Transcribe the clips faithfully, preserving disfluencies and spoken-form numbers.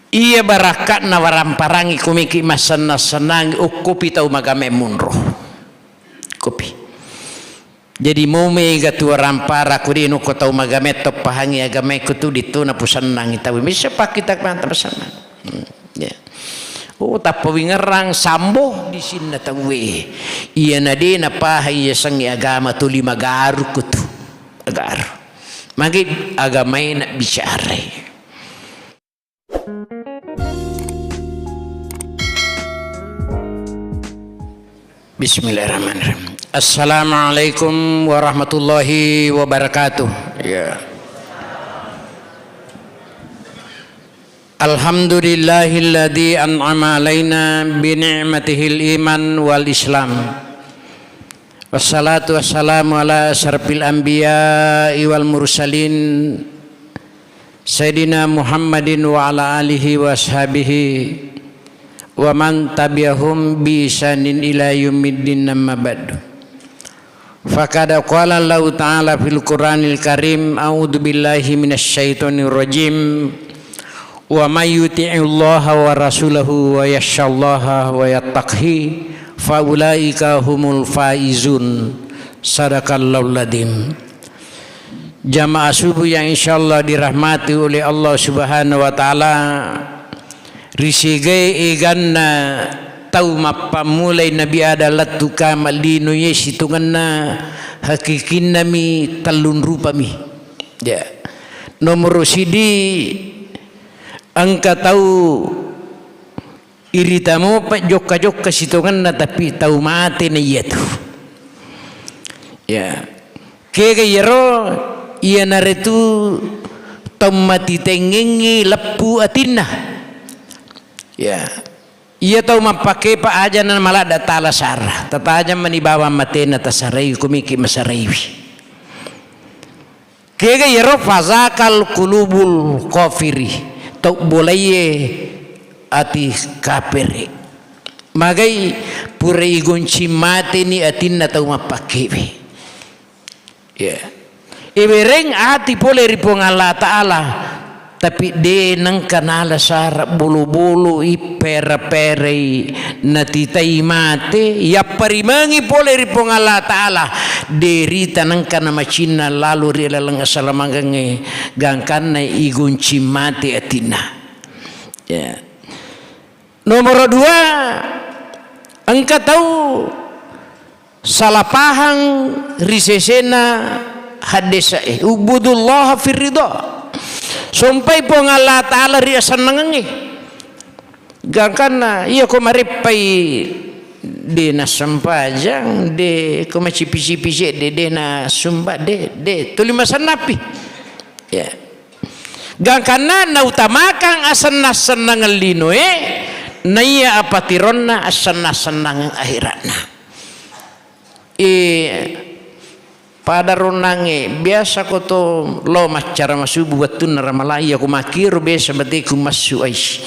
Iya barakka'na waramparangngi kumiki massennang-sennangngi, okkopi tau magamae munro. Kopi. Jadi mau mega tu warampara, ko de' nokko tau magamae tau pahangi agamae ko tu, ditto napusennangi tau. Misa pakita manta massennang. Hmm, ya. Oh, tappa wingerrang sambo di sinna tauwe. Iya na de' napahang iya sengnge agama tuli magaru ko tu. Agaru. Magi agamae na bicara. Bismillahirrahmanirrahim. Assalamualaikum warahmatullahi wabarakatuh. Ya. Alhamdulillahilladzi an'ama alaina bi ni'matihil iman wal islam. Wassalatu wassalamu ala asyrafil anbiya'i wal mursalin, Sayyidina Muhammadin wa ala alihi wa ashabihi wa man tabi'ahum bi ihsanin ila yaumiddin, amma ba'du. Faqad qala Allahu ta'ala fil Qur'anil Karim, a'udzu billahi minasy syaithanir rajim. Wa may yuti'illaha wa rasulahu wa yakhsyallaha wa yattaqhi fa ulaika humul faizun. Sadaqallahul adzim. Jamaah subuh yang insyaallah dirahmati oleh Allah Subhanahu wa Ta'ala, risigai eganna tau mappammulai Nabi Adam lettu kamallino ye sitongenna, hakikinnami tellung rupami. Ya. Nomoro sidi, engka tau irita mopa jokka-jokka sitongenna, tapi tau mate na iyatu. Ya. Kega iyaro, iyanaritu tau matitengngengngi leppu atinna. Ya. Iya tau mappakepa aja na maladda tala sara. Tatajang mani bawang matena tasarai, kumiki masaraiwi. Kega iyaro fazakal qulubul kafiri, tau bolaiye ati kapere. Magai pura igoncing mateni atinna tau mappakewe. Ya. Iwereng ati pole ri Puang Allah Ta'ala, tapi de nengka nala sara bolo-bolo i pere-perei natitai mate, yapparimengi pole ri Puang Allah Ta'ala, derita nengka namacinna lalo ri laleng asalamangengnge, gangkanna igoncing mate atinna. Ya. Nomoro dua, engka tau salah pahang ri sesena haddesa'e, "Ubudullaha firridha." Sompai Puang Allah Ta'ala ri asennangengnge. Gangkanna, iya ko mareppai de nassempajang, de ko macipi-cipi cedde, de nasumba, de, de tuli masennapi. Ya. Gangkanna nautamakang asennang-sennangeng linoe, naiya apatironna assennang-sennangeng ahera'na. E, pada ronnangnge, biasa ko to lo maccara masubu wettunna Ramalai, iya ko makkiro biasa bateku massu ais.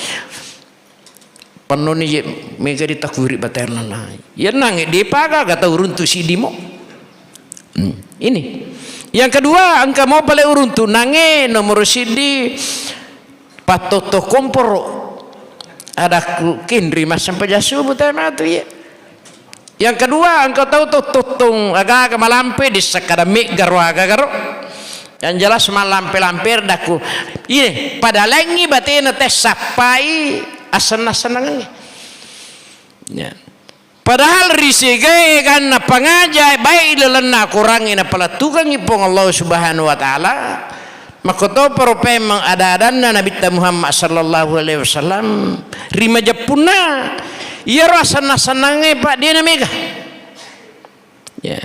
Pennoni je mega ditakuri batena nai. Iya nangnge depa gaga tau runtu siddi mo. Hmm, ini. Yang kedua, engka mo pale uruntu nangnge nomoro siddi pattotto komporo. Adakku kinri massempajang subuh tena tu iya. Yang kedua, engka tau to tottong aga-aga malampe, dissa kada meggaro aga-garo. Yang jelas malampe-lampe dakku. Ini pada lengi batena tes sappai asenna-senangengnge. Ya. Padahal risigae ganna pangaja baik ilalenna Qurangnge napalettukangngi Puang Allah Subhanahu wa Ta'ala. Makkotoparo pemeng ada-adanna Nabitta Muhammad sallallahu alaihi wasallam ri majeppunna, iyaro asenna-sennangnge, Pak, de namega. Ya.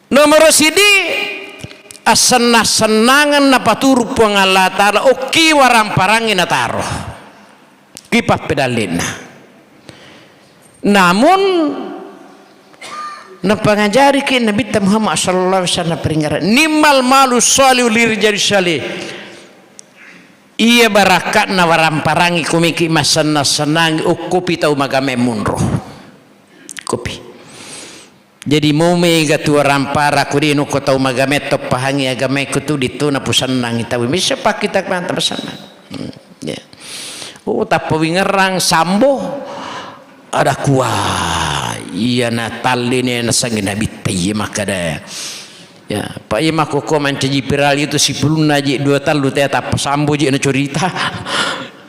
Nomoro siddi, asenna-sennangeng napaturu Puang Allah Ta'ala, okki waramparangnge nataro. Ki pappedallinna. Namun, napangajariki Nabitta Muhammad sallallahu alaihi wasallam peringatan, "Ni'mal malu shalihu li rijali shalih." Iya barakka'na waramparangngi kumiki massenna-sennangi okkopi tau magamae munro. Kopi. Jadi mau mega tu warampara ko de nokko tau magamae tau pahangi agamae ko tu ditto napusennangi tau. Misa pakkita manta masennang. Hmm, ya. Oh, tappa wingerrang sambo. Ada kua. Iya na talline nasengnge nabitta iya makkada. Ya, pa iya makkoko mancaji viral itu sipulunna je dua tallu te tappa sambo je na cerita.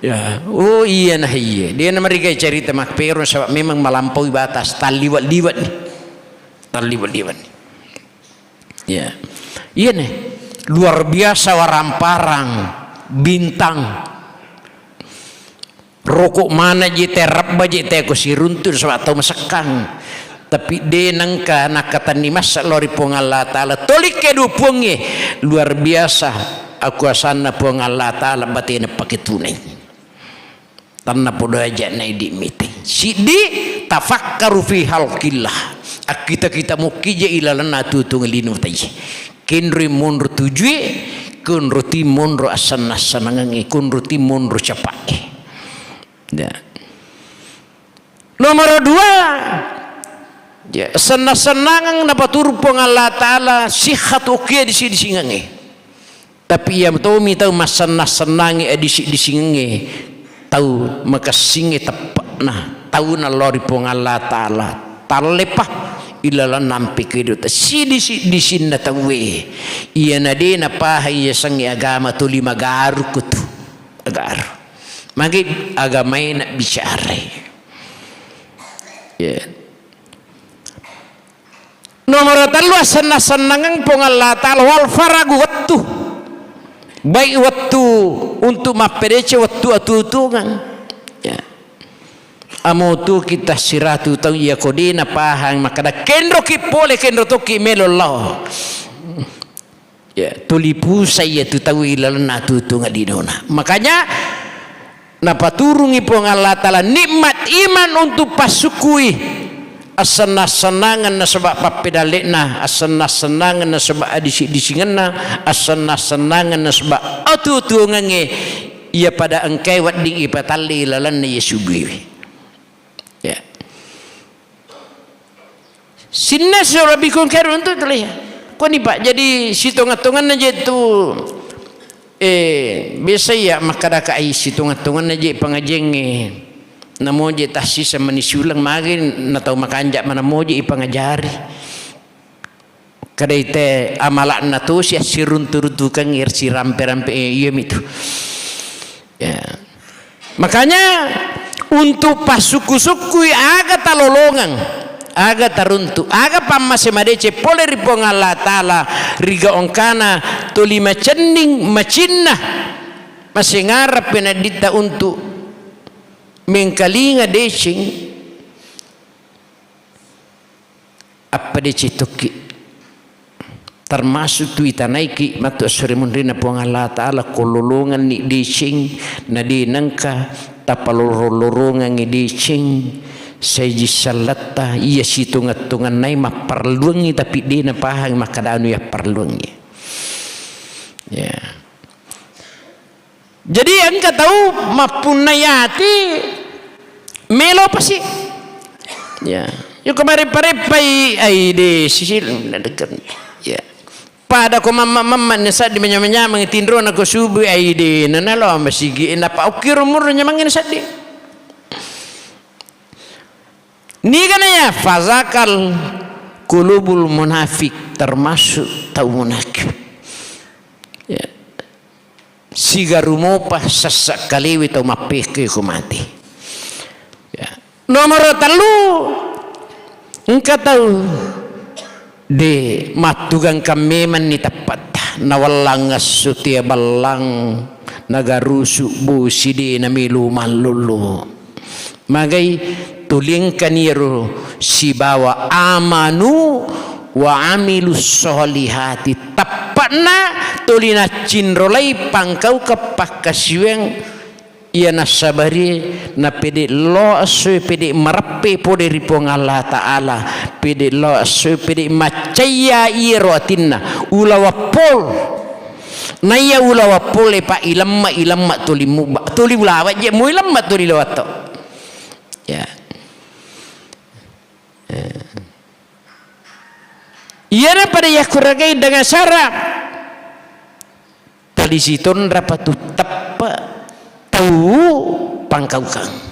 Ya, oh iya nah iya. Dia na marigai cerita makkero sebab memang malampaui batas talliwat-liwat nih. Talliwat-liwat nih. Ya. Iya nih. Luar biasa waramparang bintang. Roko mana je te, rebba je te, ko siruntu saba tau masekkang. Tapi de nengka nakkatenni massa lao ri Puang Allah Ta'ala. Tolikke du Puangnge, luar biasa akuasanna Puang Allah Ta'ala, batena pake tunai. Tanna podo aja na idi mite. Siddi, tafakkaru fi halqillah. Akkita-kita mukki je ilalenna tutung lino tai. Kenroi monro tujue, konro ti monro asenna-senangengnge, konro ti monro capa'e. Ya. Nomor dua, ya, senna-senangeng napaturu Puang Allah Ta'ala, sihat oke disi-disingengnge. Tapi iya tomi tau massenna-sennangi adisi-disingengnge, tau makessingnge teppe'na, tau nalao ri Puang Allah Ta'ala. Tallepa ilalang nampe kedo ta-, sidisi-disinna tauwe. Iyana de napahang yasengnge agama tuli magaru kutu. Agaru. Magi agamae na bicara. Ya. Nomor tellu, assenna-sennangeng Puang Allah Ta'ala, wal faragu, wettu. Baik wettu untuk mappedece, wettu atuo-tuongeng. Ya. Amo tu kita siratu tau iya ko de napahang makkada kenro ki pole, kenro tokki melo lao. Ya, tuli pusai iya tu tau ilalenna atuo-tuongeng linona. Makanya napaturungi Puang Allah Ta'ala nikmat iman untuk passukkui assenna-sennangeng nasaba pappedalle'na, assenna-sennangeng nasaba adisi-disingenna, assenna-sennangeng nasaba atuo-tuongengnge iya pada engkae wedding ipatalle ilalenna iya subuewe. Ya. Sinnassu rabbikun khairun untuk tulis. Koni Pak, jadi sitonga-tonganna je tu, eh, biasa iya makkadaka ai sitonga-tonganna je pangajiangnge. Namo je tassisa mani siuleng magi na tau makanja mana mo je ipangajari. Kadai te amala'na tosi assiruntu-runtukengngi sirampe-rampe, eh, iya mitu. Ya. Makanya untuk passukku-sukkui aga talolongeng, aga taruntu, aga pammase madeceng pole ri Puang Allah Ta'ala, riga engkana toli macenning macinna, masengara penadditta untuk mengkalinga deceng, appadeceng tokki. Termasuk tu itanaiki matu assure munrinna Puang Allah Ta'ala, ko lolongenni deceng, na de nengka tapalorong-lorongengngi deceng, saiji sallatta, iya sitonga-tongannai mapparelluangngi, tapi de napahang makkada anu yapparelluangngi. Ya. Jadi engka tau mappunnai ati melo pasi. Ya. Yoko mareppa-reppai, ai de sisil. Ya. Pada ko mamma-mamma ne saddi manyameng-nyameng tinrona ko subuh, ai de nanalo masigi napa ukkiro murro nyamangnge saddi. Nigana ya fazakal kulubul munafik, termasuk tau munafik. Ya. Sigaru mopa sessa kalewi tau mappeke ko mate. Ya. Nomor tellu, engka tau de mattugangkang memanni teppatta, nawellang esso tea ballang, nagarusu bosi de namelu mallollo. Magai tuli engkani ero sibawa amanu wa amilus solihati, teppe'na tuli naccinrolai pangkaukeng pakkasiwiang iya nassabari, na pede lo essoe pede mareppe pole ri Puang Allah Ta'ala, pede lo essoe pede maccayya iyaro atinna ulawa pol. Naiya ulawa pole pa ilemma, ilemma tuli mubba, tuli ulawa je mu ilemma tuli lewatto. Ya. Eh. Iyana pada yakkuragai dengan syarat tali sitonra patu teppe pangkaukang.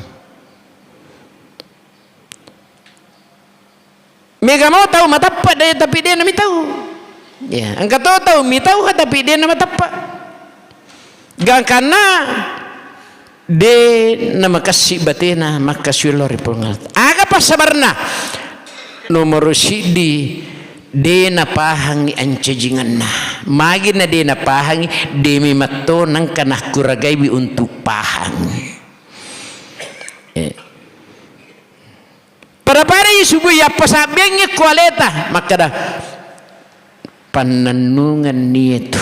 Mega mau tau matappa de, tapi de namitau. Ya, engka to tau mitau tapi de namatappa. Gangkanna de namakessi batena makkasiwillo ri Puang Allah. Aga passabarna? Nomoro siddi, de napahangi ancajingenna. Magi na de napahangi, de memetto nengka nakkuragaiwi untuk pahang. Eh. Pada-pada isubui yappasabbiangngi ko aleta, makkeda, pannennungenni tu,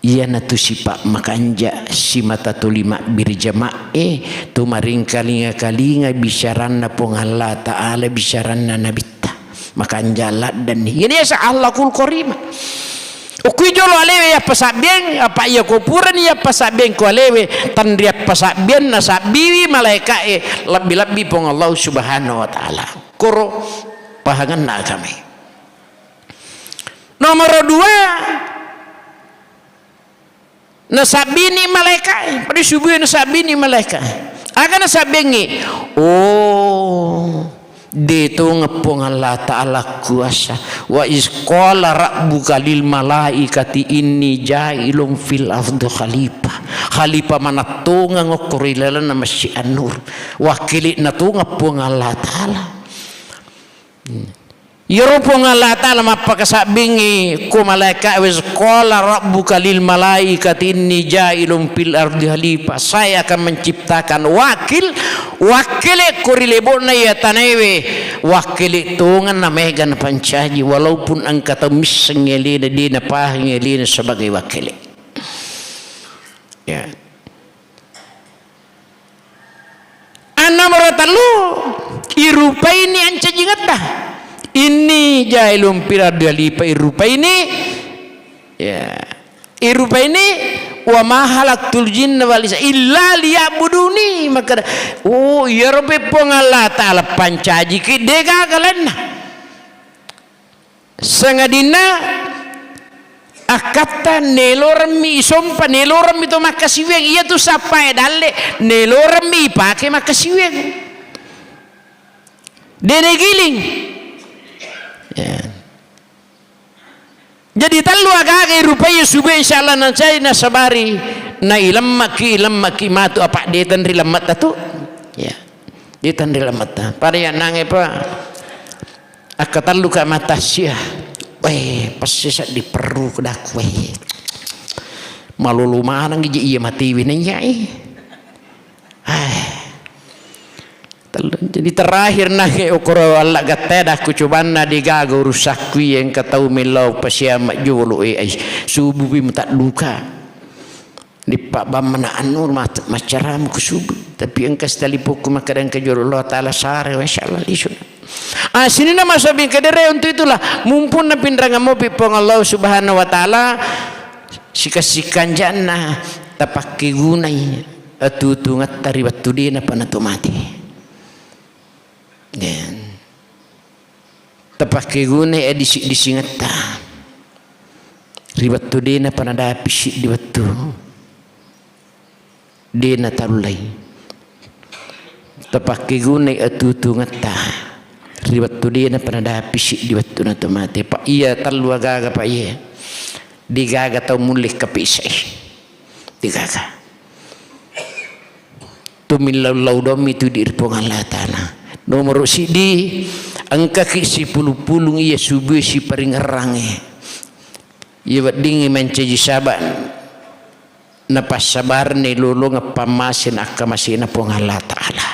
iyanatu sipa makanja, simata tuli mabbiri jama'e, tu maringkalinga-kalinga bisaranna Puang Allah Ta'ala, bisaranna Nabitta. Makanja laddenni. Ini yasa akhlakul karimah. Okui jolo alewe yappasabbiang, apa iya ko purani yappasabbiang ko alewe, tanriappasabbiang nasabbiwi malaeka'e, lebbi-lebbi Puang Allah Subhanahu wa Ta'ala. Koro pahanganna agamae. Nomoro dua, nasabbini malaeka'e, pada subui nasabbini malaeka'e. Aga nasabbiangngi? Oh, de tongeng Puang Allah Ta'ala kuasa. Wa iz qala rabbuka lil malaikati inni ja'ilun fil ardi khalifah. Khalifah manattongeng okko ri lalenna Masjid An-Nur. Wakkili'na tongeng Puang Allah Ta'ala. Hmm. Iyaro Puang Allah Ta'ala mappakasabbingngi ko malaeka, "Wa iz qala rabbuka lil malaikati inni ja'ilun fil ardi khalifah." Saya akan menciptakan wakil, wakkele ko ri lebo'na iya tanaewe, wakkele tongeng na maega napancaji, walaupun engka tau misseng alena, de napahang alena sebagai wakkele. Ya. Nomoro tellu, irupaini ancajingetta. Inni ja'ilun fil ardi khalifah, irupaini, ya, irupaini, "Wa ma khalaqtul jinna wal insa illa liya'buduni." Makkeda, oh, iyaro pe Puang Allah Ta'ala pancajiki, de gaga lainna. Sangadinna akkatta neloremmi isompa, neloremmi to makkasiwiang, iyatu sappae dalle, neloremmi ipake makkasiwiang. De nagiling. Ya. Jadi tellu agaga irupai subue, insyaallah nancai nasabari, nailemmaki, ilemmaki matu, apa de tenri lemmetta tu. Ya. De tenri lemmetta. Pada ya nange pa. Akkatellu ka matassia. Weh, pesse seddi perru kedaku, weh. Malolo maneng ji iya matiwi naiya, eh. Hai. Tellu. Jadi terakhir nake okoro Allah gatte dakku cobanna degaga urusakku iya engka tau mellau pasiama jolo, eh, ai. Subuh bi mutadduka. Dippa bammana anu mat-, maccarama ku subuh. Tapi engka sitalipokku makkeda engka jolo Allah Ta'ala sare, wa insyaallah lisu. Ah, sininna masabbing kedere untuk itulah, mumpung napinrang mopi Puang Allah Subhanahu wa Ta'ala, sikassikkanjanna tapakkegunai atutungetta ri wettu de napa nato mati. Ya. Tapakkegunai adisi-disingetta ri wettu de napa nadapi siddi wettu. De nataullei. Tapakkegunai atutungetta ri wettu de napa nadapi siddi wettu nato mate. Pa iya tellu agaga pa iya. Degaga tau mulle kapisai. Degaga. Tu millau-lau dommi tu di ri Puang Allah Ta'ala. Nomoro siddi, engkaki sipulung-pulung iya subue siparingerrangnge. Iya weddingngi mancaji saba' napassabarni lolongeng pammasena akkamasena Puang Allah Ta'ala.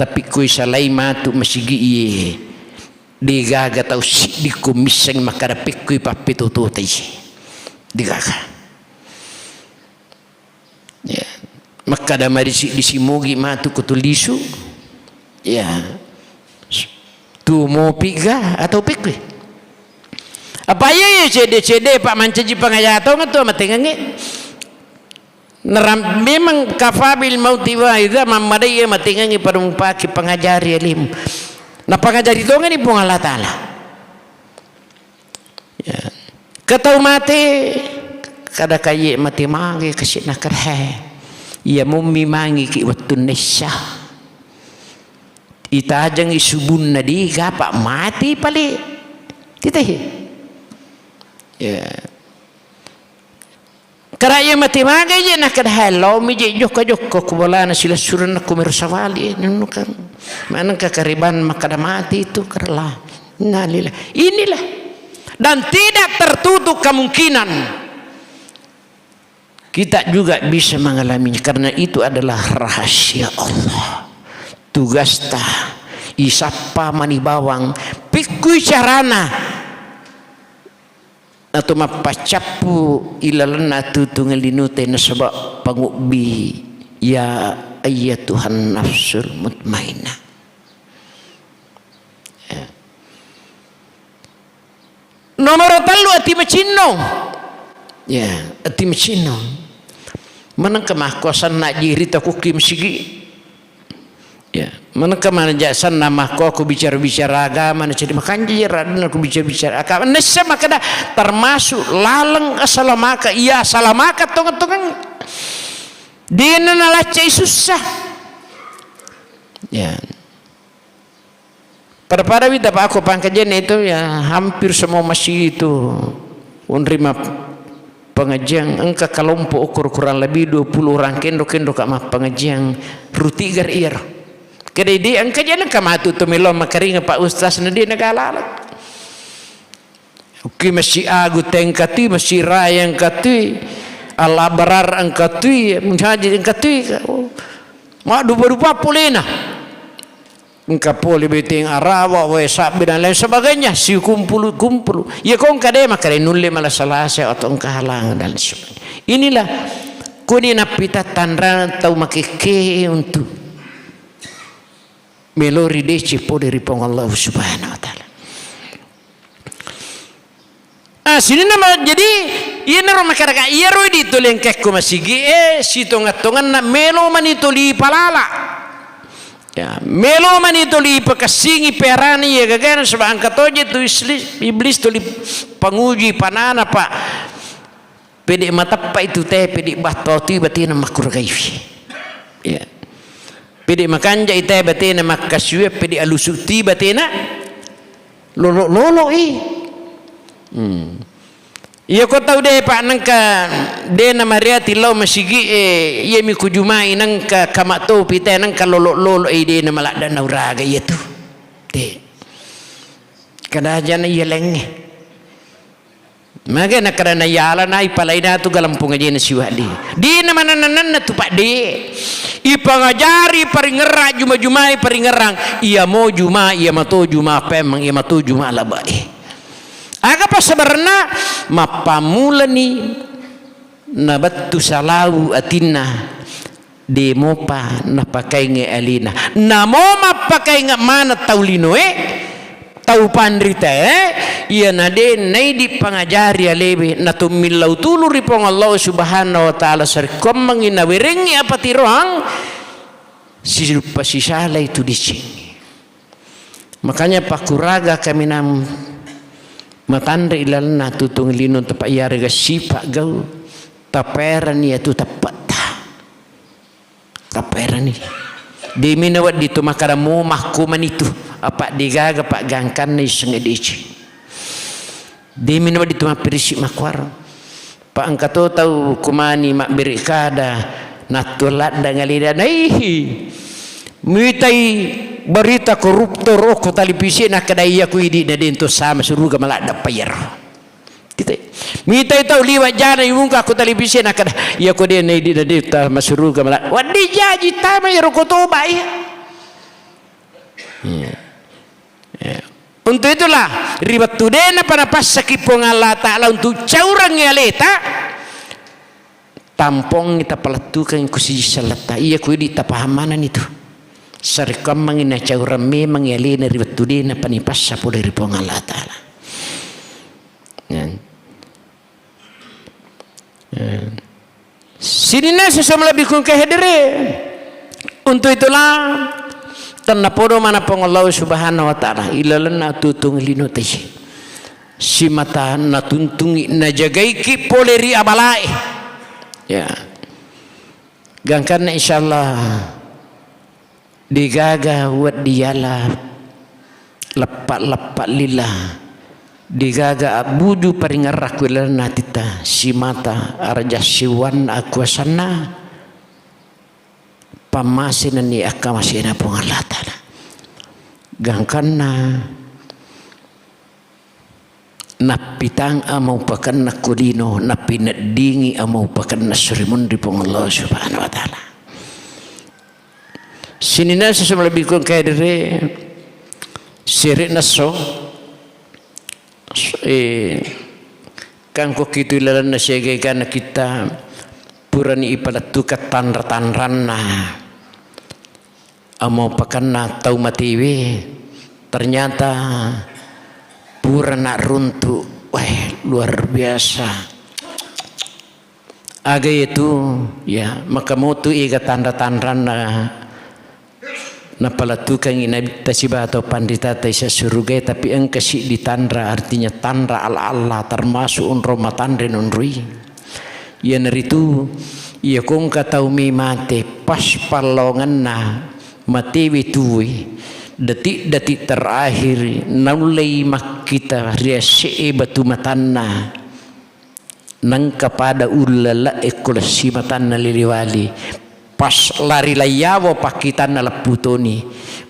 Tapi koi salai matu masigi iye, degaga tau siddi ko misseng makkada pekkoi pappetototai. Degaga. Ya. Makkada marisi-, disi mogi matu ko tu lisu. Ya. Tu mopi ga atau pekkoi? Apa iya, iya cede-cede pa mancaji pangajari tau tu matengengnge. Naram-, memang kafabil mauti wa idza mammadai iya matengengnge pada mupake pangajari alimu. Napangajari tongeng ni Puang Allah Ta'ala. Ya. Ketau mate, kada kaye mate mage kasi' na kerhe. Iya mommi mangiki wettunna Isya. Itajengi subunna di gapa mati pale. Titahi. Ya. Kara iya mati magai je, nakkeda, "Hai, laomi je jokka-jokka ku bolana silessurenna ku mero sawali, eh, nunnu kan. Manengka kariban makkeda mati itu kerla." Innalillahi. Inilah. Dan tidak tertutup kemungkinan kita juga bisa mengalaminya, karena itu adalah rahasia Allah. Tugasta isappa mani bawang, pikkui carana atau mappaccappu ilalenna tutungeng linute nasaba pangubbi, ya ayyatuhan nafsul mutmainnah. Ya. Nomoro tellu, ati macinnong. Ya, ati macinnong. Manengka makkuasanna jiri takukki masigi. Ya, manengka manaja sanna makko aku bicara-bicara agama, na jadi makanja je radna aku bicara-bicara agama. Nessa makada termasuk laleng asalamaka, iya asalamaka tongeng-tongeng. Dena nalaccai susah. Ya. Pada-pada wita pa aku pangkajenna itu ya hampir semua masjid itu unrima pengajian engka kelompok ukur kurang lebih dua puluh orang kendo-kendo ka mappengajian ruti gar iyaro. Kedai di engka jana ka matu tu melo makaring Pak Ustaz na di negara. Ki masjid agu tengkatui, masjid raya engkatui, al-abrar engkatui, munhajir engkatui. Ma dupa-dupa polena. Engka pole beteng arawa, wae sabbe dan lain sebagainya, sikumpulu-kumpulu. Iya ko engka de makkeda nulle malasa-lasa atau engka halangan dan lain sebagainya. Inilah kuni nappita tanrana tau makekke untuk melori dece pole ri Puang Allah Subhanahu wa Ta'ala. Ah, sininna ma-, jadi, iyanaro masyarakat, iyaro ditolengkekko masigi, eh, sitonga-tonganna melo mani toli palala. Ya, melo mani toli pakessingi pearani iya gagana, sebab engka toje tu isli-, iblis toli panguji panana, Pak. Pede mateppa itu te, pede batto tu batena makkuragaiwi. Ya. Pede makanja ite batena makkasiwi, pede alusu ti batena lolo-lolo i. Hmm. Iya ko tau de pa nengka de na mariati lao masigi e, iya mi kujumai nengka kama topi te nengka lolo-lolo i de na maladda nauraga iya tu. Te. Kada jana iya lenge. Mage nakkeda nayala nai palaina tu galampung ajena siwaddi. Dina mananna-nanna tu paddi. Ipangajari paringerrang juma-jumai paringerrang. Iya mo juma, iya mato juma pemmeng, iya mato juma labai. Aga passabarenna? Mappammulani nabettu salau atinna. De mopa napakainge alena. Namo mappakainge maneng tau linoe, tau panritae, iyana de naidi pangajari alewe, natummillau tulu ri Puang Allah Subhanahu wa Ta'ala, sarekkoammengi nawerengngi apatiroang, siruppa sisalai tu dicingngi. Makanya pakkuraga kaminang matanre ilalenna tutung lino tepa iyarega sipa gau, tapaerani iyatu teppetta. Tapaerani. Demi nawedding tu makkada mo makko manitu, apa degaga paggangkanna iseng deci. Demi nawedding tu mappirisi makkuaro. Pa engka to tau kumani mabbere kada, nattu ladda ngalida naihi. Mitai berita koruptor okko talipisi nakkada iya ku idi na dento sama suruga maladda payar. Kita mitai tau liwa jana imungka ku talipisi nakkada iya ku de na idi na dento sama suruga maladda. Waddi jaji tama iro ko toba iya. Hmm. Ya. Untuk itulah, ri wettu de napa napassaki Puang Allah Ta'ala untuk caurangngi aleta, tampongngi tapalettukeng ku siji selletta. Iya ku idi tapaham maneng itu. Sarekkoammengi nacaurang memangngi alena ri wettu de napa nipassa pole ri Puang Allah Ta'ala. Ya. Eh. Sininna sesama lebih kung kehedere. Untuk itulah, tennapodo mana Puang Allah Subhanahu wa Ta'ala ilalenna tutung lino tei. Simata natuntungi, najagaiki pole ri abalae. Ya. Gangkanna insyaallah degaga wedding yala leppa-leppa lila, degaga abbuju paringerrakku ilalenna atitta, simata araja siwanna akuasanna, pammasenanni akkamasena Puang Allah Ta'ala. Gangkanna nappitang amaupakenna ko lino, nappineddingi amaupakenna surimunri Puang Allah Subhanahu wa Ta'ala. Sininna sesama lebih kurang kayak dere, sere naso, eh, kangko kitu ilalenna siaga-agana kita purani ipalettukang tanra-tanranna. Amaupakenna tau matewe, ternyata purana runtu, weh, luar biasa. Aga itu, ya, maka motu ega tanra-tanranna napalettukangi Nabitta sibawa tau panritata isa surugae, tapi engka siddi tanra, artinya tanra ala-ala, termasuk onrong matanre nonroi. Iyanaritu, iya ko engka tau mi mate, pas pallawangenna matewe tuwe, detik-detik terakhir naullei makkita riase'e batu matanna, nengka pada ullale'e ko lessi matanna liliwali, pas lari laiyawo pakkitanna leppu toni,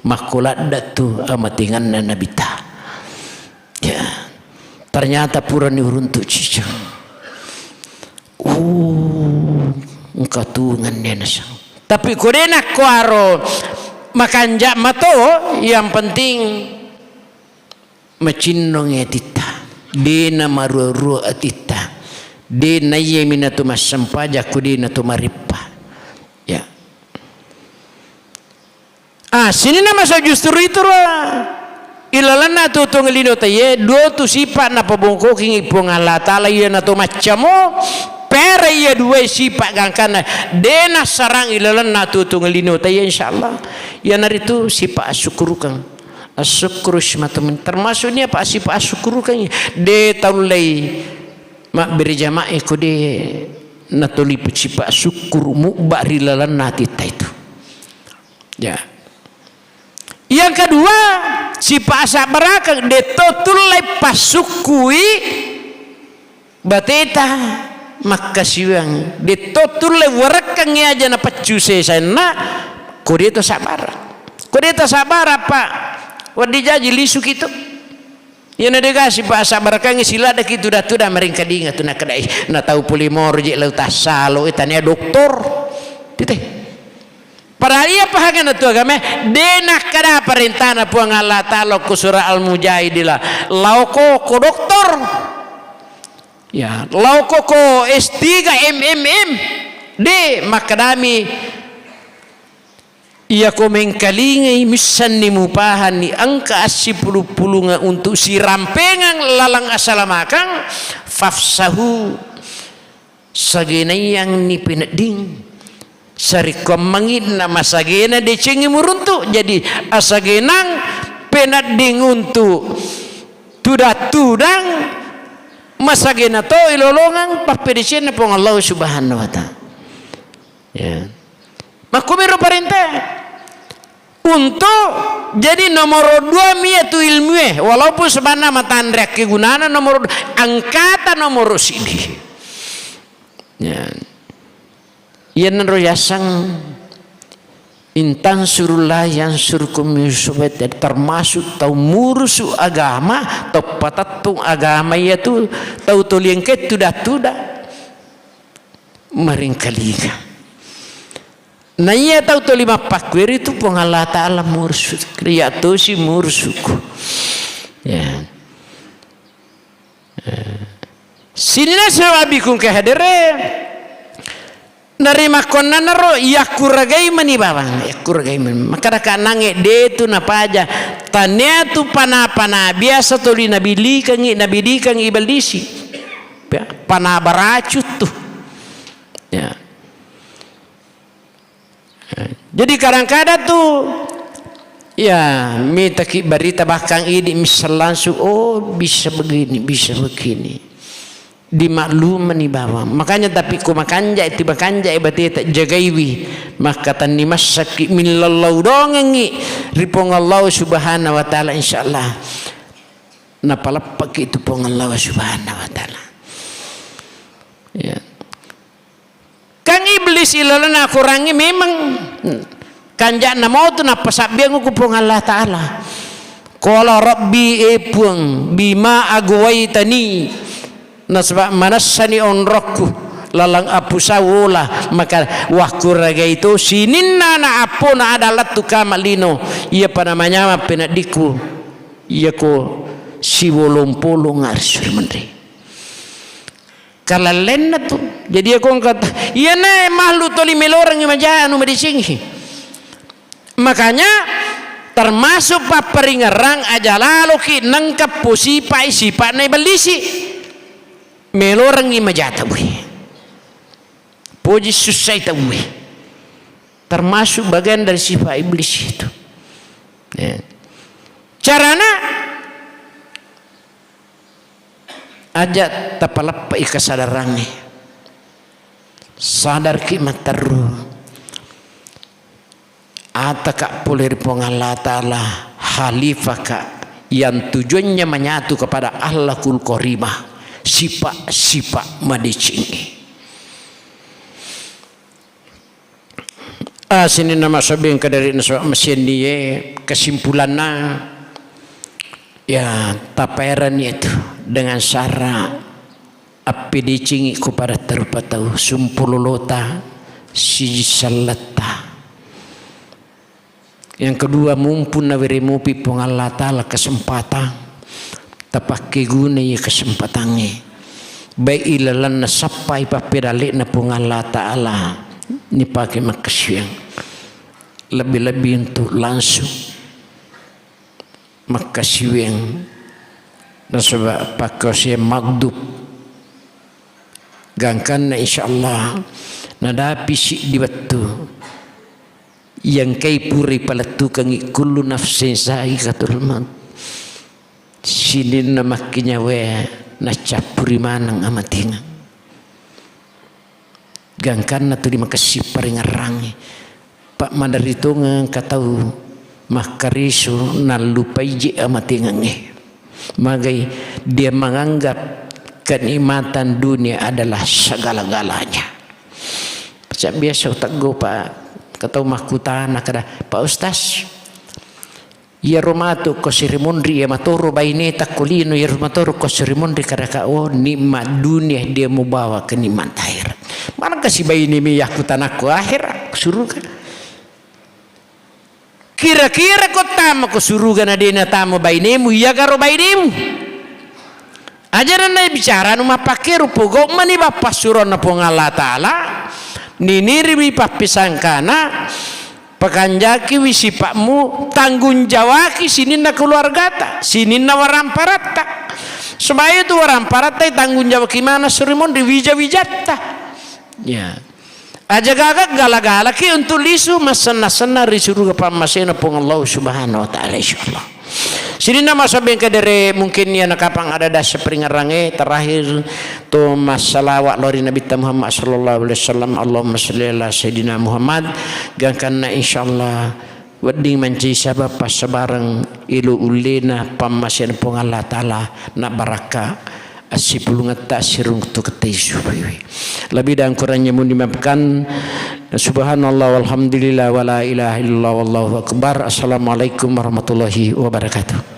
makko ladde tu amatenganna Nabitta. Ya. Ternyata purani uruntu ciceng. Uh, engka tuwungenni naseng. Tapi ko de nakkuaro makanja mato, yang penting macinnongi atitta. De namarua-rua atitta. De naiya minatu massempajang ko de natu marippa. Ya. Ah, sininna masa justru itu ro ilalenna tutung lino taiye, dua tu sipa napabongkokingi Puang Allah Ta'ala, iya nato maccamo, pera iya dua sipa gangkanna, de nassarang ilalenna tutung lino taiye, insyaallah. Iyanaritu sipa asukkurukeng. Asukkurus matumin. Termasuk ni apa sipa asukkurukeng. De taullei mabbere jama'i ko de natolipu sipa sukkuru mubba ri lalenna atitta itu. Ya. Yang kedua, sipa asabbarakeng, de to tullei passukkui bateta makkasiwiang, de to tullei warekkengngi aja napeccu sesenna, ko de to sabbara. Ko de to sabbara, Pak, wedding jaji lisuki tu. Iyana dega sipa asabbarakeng siladdaki tuda-tuda maringkalinga tu nakkeda, "Ih, natau pole moro je lau tassalo, eh, tania doktor." Tite. Padahal iya pahagana tu agama, de nakkeda parentana Puang Allah Ta'ala ko surah Al-Mujadila, "Laoko ko doktor." Ya, laoko ko S tiga, M M M. De makkedami, iya ko mengkalingai missenni mupahanni engka assipulung-pulunga untuk sirampengeng laleng asalamakang, fafsahu. Sagenaiyanni penedding. Sarekkuammengngi namasagena decengngi muruntu. Jadi, asagenang penedding untuk tudang-tudang, masagena to ilolongeng pappedecenna Puang Allah Subhanahu wa Ta'ala. Ya. Makkumiro parenta. Untuk jadi nomoro dua mia tu ilmue, walaupun sebenarnya matanre akkegunana nomoro dua, angkata nomoro sidi. Ya. Iyanaro yaseng intan surullah yang surkum, termasuk tau murusu agama, tau patettung agama, iya tu tau toliengke tuda-tuda maringkalinga. Na iya tau toli mappakkueri tu Puang Allah Ta'ala murusu, iya tosi murusuku. Ya. Sininna sibawa bikung ke hadere, narimakkuannanaro yakkuragai mani bawang, yakkuragai mani. Makkadaka nangnge de tu napaja, tania tu pana-pana biasa toli nabilikangi, nabilikangi ibellisi. Ya, pana baracu tu. Ya. Jadi kadang-kadang tu, ya, mitaki berita bahkan idi misal langsung, "Oh, bisa begini, bisa begini." Dimaklumani bawang. Makanya tapi ko makanja' itu, makanja' bateta, jagaiwi. Makkatenni massakki, millallau dongengngi ri Puang Allah Subhanahu wa Ta'ala, insyaallah. Napaleppaki itu Puang Allah Subhanahu wa Ta'ala. Ya. Kan iblis ilalenna Korangnge memang kanja'na motu nappasabbiang ku Puang Allah Ta'ala. Qala rabbi, e Puang, bima aghwaitani. Nasaba manessani onrokku laleng apusawola, maka wakkuragai to sininna na appona ada lettu kama lino, iya pada manyama penaddiku, iyako siwolong-polong arsuri menre. Kalallenna tu. Jadi, iya ko engka ta-, iyanae makhluk toli melorengngi maja anu madecengngi. Makanya termasuk papparingerrang aja laloki nengka posipai sipa'na ibellisi. Melorengngi maja tauwe. Poji sussai tauwe. Termasuk bagian dari sifat iblis itu. Ya. Carana, aja tapaleppe'i kesadarangnge. Sadarki matteru. Ataka pole ri Puang Allah Ta'ala, halifaka yang tujuannya menyatu kepada akhlakul karimah, sifat-sifat madeceng. Ah, sininna masobbing kadari nasaba masiennie, kesimpulanna, ya, tapaerani itu dengan syarat appedecengi ku pada terupa tau, sumpulolota, siji selletta. Yang kedua, mumpung nawere mupi Puang Allah Ta'ala kesempatan, tapakke guna iya kesempatangnge. Baik ilalanna sappai pappedalle'na Puang Allah Ta'ala nipake makkasiwiang. Lebih-lebih untuk langsung makkasiwiang nasaba pakkasiwiang magdub. Gangkanna insyaallah nadapi siddi wettu. Iyengkai pura ipalettukengngi kullu nafsin zaikatul maut. Sininna makkinyawae naccappuri maneng amatingeng. Gangkanna tuli makessing paringerrangngi. Pa' maderri tongeng engka tau makkarisu nallupai je amatengengnge. Magai dia menganggap kenikmatan dunia adalah segala-galanya. Pacak biasa uteggo, Pak, engka tau makkutana kada, "Pak Ustaz, iyaro matu ko sirimunri iya matoro baineta ko lino, iyaro matoro ko sirimunri," kadaka, "Oh, nikmat dunia dia membawa ke nikmat akhirat." Manengka sibainemi yakkutanakko akhirat, suruga. Kira-kira ko tama ko suruga na de' natama bainemu, iyagaro bainemu? Aja' na bicara anu mappakkero, pogau' mani bappassuroanna Puang Allah Ta'ala, niniriwi pappisangkana, pakanjakiwi sipa'mu, tanggung jawaki sininna keluargata, sininna waramparatta. Supaya tu waramparatta tanggung jawaki maneng surimonri wija-wijatta. Ya. Aja' gaga gala-galaki untuk lisu massenna-senna ri suruga pammasena Puang Allah Subhanahu wa Ta'ala, insyaallah. Sininna masobbing kedere, mungkin iyana kapang ada dasa peringerangnge terakhir tu massalawa lao ri Nabitta Muhammad sallallahu alaihi wasallam. Allahumma salli ala Sayyidina Muhammad. Gangkanna insyaallah wedding mancaji sabab passabareng elo ullena pammasena Puang Allah Ta'ala, na barakka assipulungetta siruntu ketta isufiwi. Lebih dan kurangnya mohon dimaafkan. Subhanallah walhamdulillah wala ilaha illallah wallahu akbar. Assalamualaikum warahmatullahi wabarakatuh.